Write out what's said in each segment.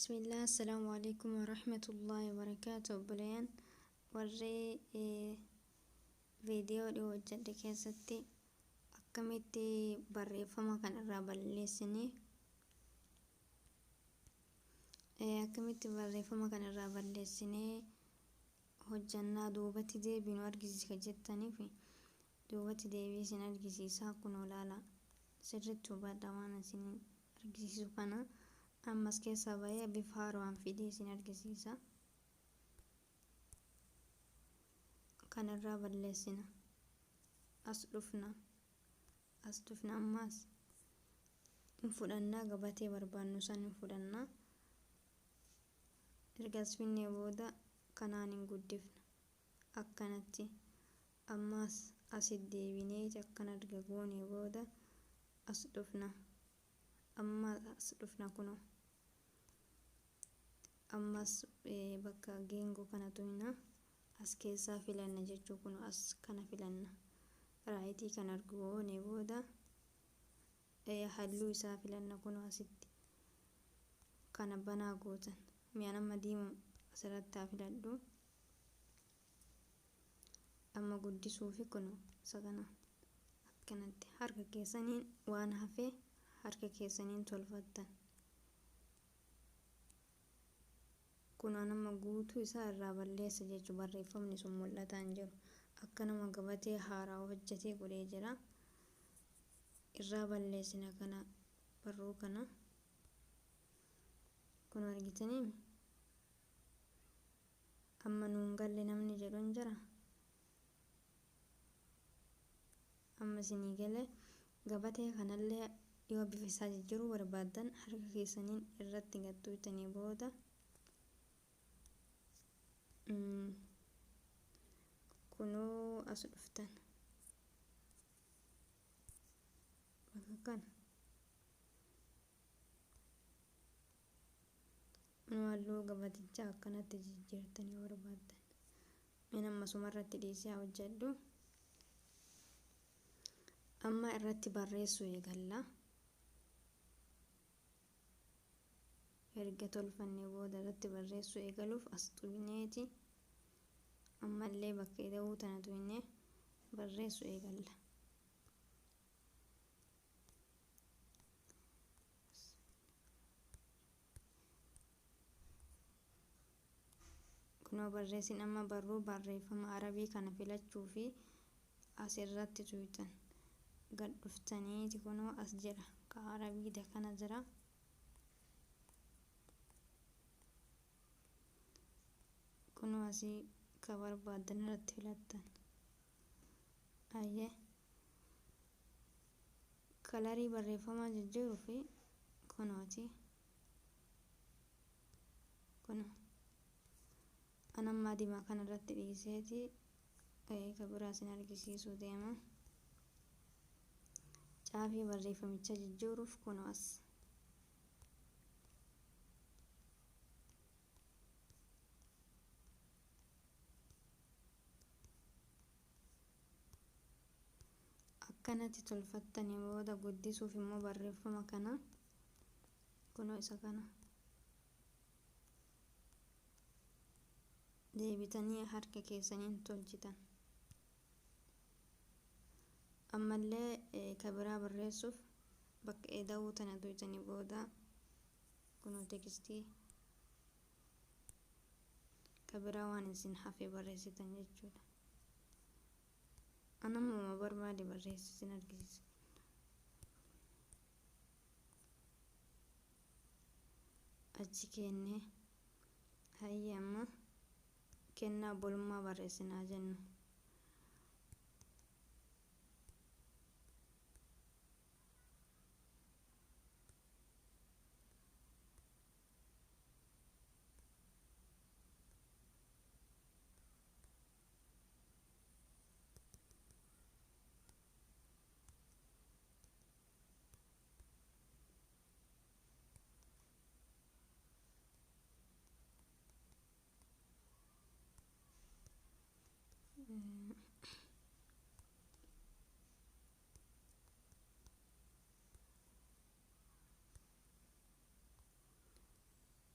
Bismillah, Assalamu alaikum warahmatullahi wabarakatuh. Obboleeyyan warri viidiyoo dhiyoo hojjedhe keessatti akkamitti barreeffama kanarraa balleessinee akkamitti barreeffama kanarraa balleessinee hojjannaa duubatti deebinu argisiisa jettaniif duubatti deebii isin argisiisaa. Kunoo ilaala, sirriitti hubadhaa waan isin argisiisu kana. Ammas keessaa bahee bifa haaraan fidee isin argisiisa. Kanarraa balleessina, as dhufna, as dhufna, ammas hin fudhannaa, gabatee barbaannu san hin fudhannaa. Erga as finnee booda kanaan hin guddifna akkanatti. Ammas asit deebinee akkana erga goonee booda as dhufna, amma as dhufna. Kunoo ammas bakka geengoo kana tuqna, as keessaa filanna jechuu. Kunoo as kana filanna. Right kana erga goonee booda halluu isaa filanna. Kunoo asitti kana banaa gootan. Mi'aan amma diimaa asirratti haa filadhu. Amma guddisuufi kunoo isa kana akkanatti harka keessaniin waan hafe harka keessaniin tolfattan. Kunoo nama guutuu isaa irraa balleessa jechuu, barreeffamni sun mul'ataa hin jiru. Akka nama gabatee haaraa hojjetee godhee jira. Irraa balleessina kana, barruu kana. Kun argitanii, amma nuun galle namni jedhu hin jira. Amma isinii gale. Gabatee kanallee yoo bifa isaa jijjiiruu barbaaddan harka keessaniin irratti gattuutanii booda kunoo as dhuftan, bakka kana kunoo halluu gabatichaa akkanatti jijjiirtanii barbaaddan. Min ammasuma irratti dhiisee haa hojjedhu. Amma irratti barreessuu eegalla. Erga tolfannee booda irratti barreessuu eegaluuf as tuqneeti, ammallee bakka ida'uu tana tuqnee barreessuu eegalla. Kunoo barreessin. Amma barruu barreeffama Arabii kana filachuu fi as irratti tuqxan, gad dhuftaniiti kunoo as jira, ka Arabii kana jira. Kunoo asii ka barbaaddan irratti filattan. Ayyee, colorii barreeffamaa jijjiiruu fi kunooti. Kunoo an amma adimaa kana irratti dhiiseeti ka biraa isin argisiisuu deema. Caafii barreeffamichaa jijjiiruuf kunoo as akkanatti tolfattanii booda guddisuuf immoo barreeffama kana kunoo isa kana deebitanii harka keessaniin tolchitan. Ammallee ka biraa barreessuuf bakka ida'uu tana tuqxanii booda kunoo textii ka biraa waan isin hafe barreessitan jechuudha. Anamuma barbaade barreessi isin argisiisa. Achi kennee, hayyee, amma kennaa obbolummaa barreessinaa jennu.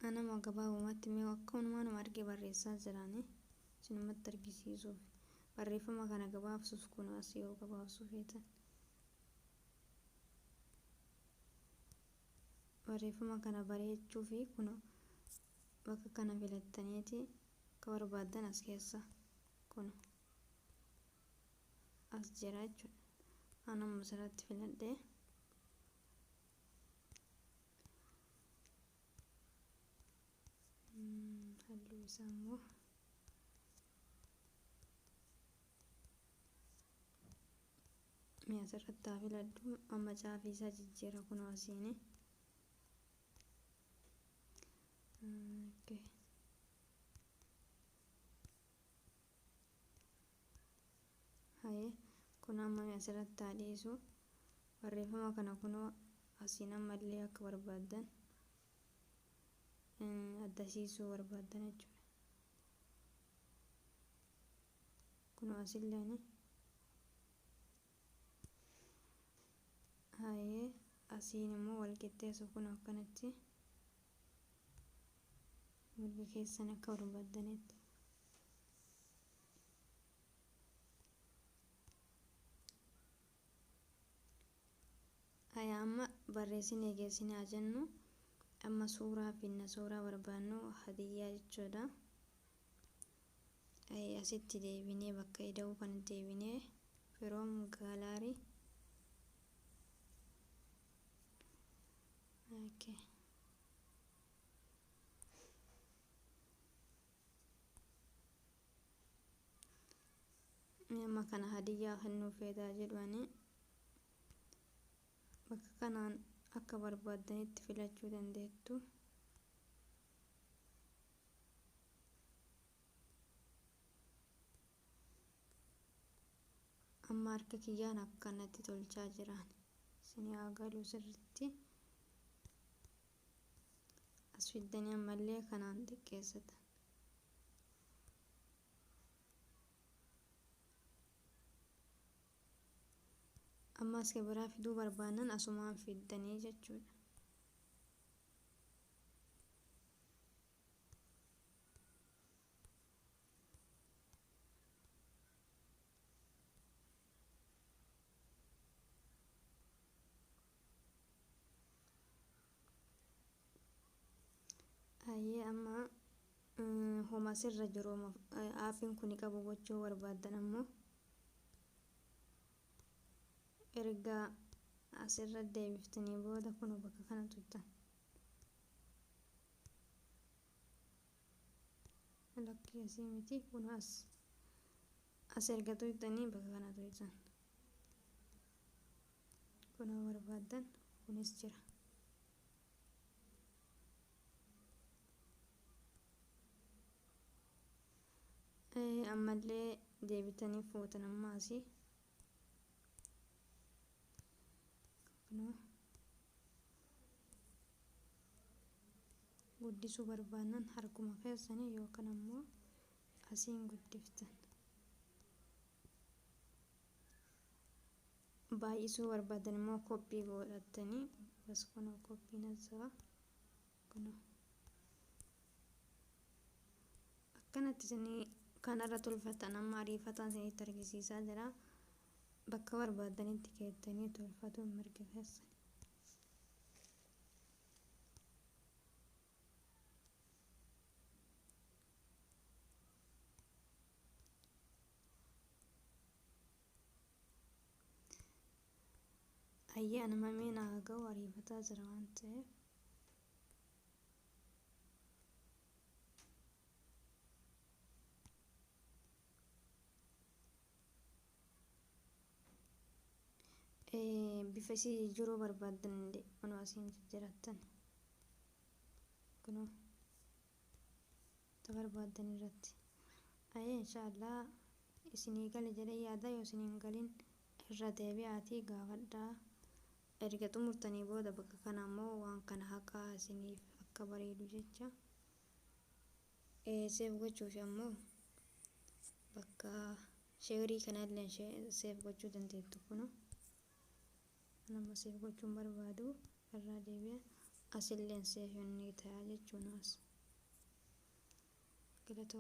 Anama gabaabumatti mee akkanumaanuma argee barreessaa jiraani isinumatti argisiisuuf. Barreeffama kana gabaabsuuf kun as yoo gabaabsuu feetan. Barreeffama kana bareechuu fi kun bakka kana filattaniiti akka barbaaddan as keessa kun as jira jechuudha. Anamma asirratti filadhee. Halluu isaa immoo mee asirratti haa filadhu. Amma caafii isaa jijjiira kun asiini. Hayee kun amma mee asirratti haa dhiisu. Barreeffama kana kunoo asiin ammallee akka barbaaddan addasiisuu barbaaddan jechuudha. Kunoo asilleen hayee asiin immoo wal qixxeessu kun akkanatti mirga keessan akka barbaaddanitti. Haya amma barreessinee geessinee haa jennu. Amma suuraa finna, suuraa barbaannu hadiyyaa jechuudha. Asitti deebinee bakka ida'uu kana deebinee from gallery. Okay. Amma kana hadiyyaa kennuu feetaa jedhani bakka kanaan akka barbaaddanitti filachuu dandeettu. Amma harka kiyyaan akkanatti tolchaa jiran isin haa galuu sirriitti. As fiddanii ammallee kanaan xiqqeessatan. Amma as biraa fiduu barbaannan asumaan fiddanii jechuudha. Hayyee amma homa sirra jiru aappiin kun qabu gochuu barbaaddan ammoo erga asirra deebiftanii booda kun bakka kana tuttan. Lakkii asii miti, kun as erga tuqxanii bakka kana tuqxan. Kun barbaaddan kunis jira. Ammallee deebitanii fuutan amma asii. Kunoo guddisuu barbaannan harkuma keessanii yookaan ammoo asiin guddiftan. Baay'isuu barbaadan immoo koppii godhattanii bas kunoo koppiin as jira. Kunoo akkanatti isinii kanarra tolfatan amma ariifataan isinitti argisiisaa jira. Bakka barbaaddanitti keettanii tolfatuun mirga keessan. Hayyee anuma mee naa ga'u ariifataa jira waan ta'eef. Bifa isii jijjiiruu barbaaddan illee kunoo asiin jijjiirattan. Kunoo ta barbaaddan irratti. Hayyee inshaallah isinii gale jedhee yaada, yoo isinii hin galin irra deebi'aatii gaafadhaa. Erga xumurtanii booda bakka kana ammoo waan kana haqaa isiniif akka bareedu jecha. Save gochuuf ammoo bakka share kanallee save gochuu dandeettu kunoo. Nama save gochuun barbaadu irraa deebi'a. Asilleen save ni ta'a jechuun as.